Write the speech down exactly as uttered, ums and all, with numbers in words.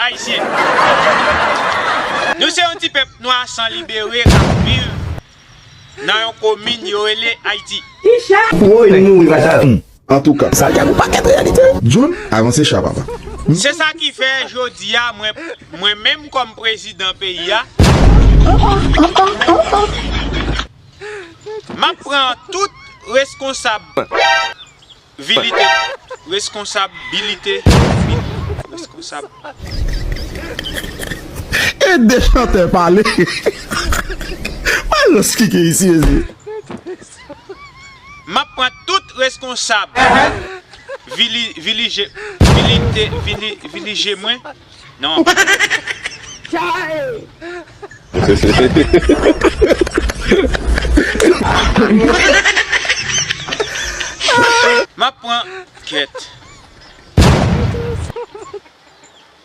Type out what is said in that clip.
Ayisyen. Nou se yon ti pèp nwa san libere k ap viv nan yon komin yo rele Ayiti. Woy, nou mouri pa sa. Antouka. Sa l te pou pakèt reyalite. John, avanse cha, papa. Se sa ki fè jodi a, mwen, mwen menm kòm prezidan peyi a, m ap pran tout reskonsabilite, reskonsabilite, reskonsab. E de chantè pale. Malòs ki gen isi, mezye. M ap pran tout reskonsab vili, vilije, vilite, vili, vilije mwen. Non. M ap pran kèt.